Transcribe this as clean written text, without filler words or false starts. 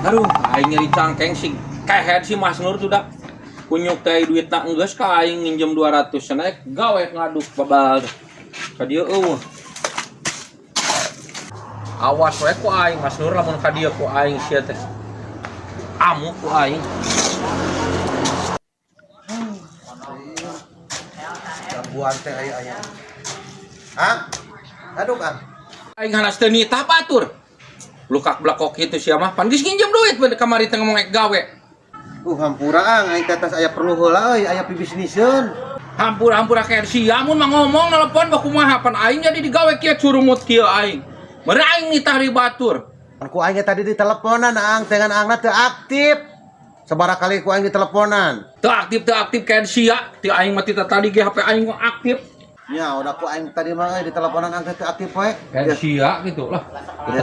Aduh, aing nyeri cangkeng si kehed si Mas Nur tuh dah. Kunyuk teh duitna enggeus ka aing nginjem 200 cenah gawe ngaduk babal. Ka dieu eueuh. Awas we ku aing Mas Nur lamun ka dieu ku aing sia teh. Amuk ku aing. Gangguan teh aya aya. Ang? Aduh, Ang. Aing hanas teu nitah batur. Lukak blakok kitu sia mah. Pan geus nginjem duit bener kamari teh ngomong ek gawe. Hampura Ang, aing teh tos aya perlu heula euy, aya pibisniseun. Hampura-hampura kayak sia mun mah ngomong nelpon bah kumaha pan aing jadi digawe kieu curumut kieu aing. Mere aing nitah di batur. Pan ku aing tadi diteleponan Ang, dengan Angna teu aktif. Sabaraha kali ku aing diteleponan. Teu aktif kayak sia, ti aing mah ti tadi ge HP aing mah aktif. Ya, udah ku aing tadi mah euy diteleponan Ang teh teu aktif we. Kayak sia gitu lah.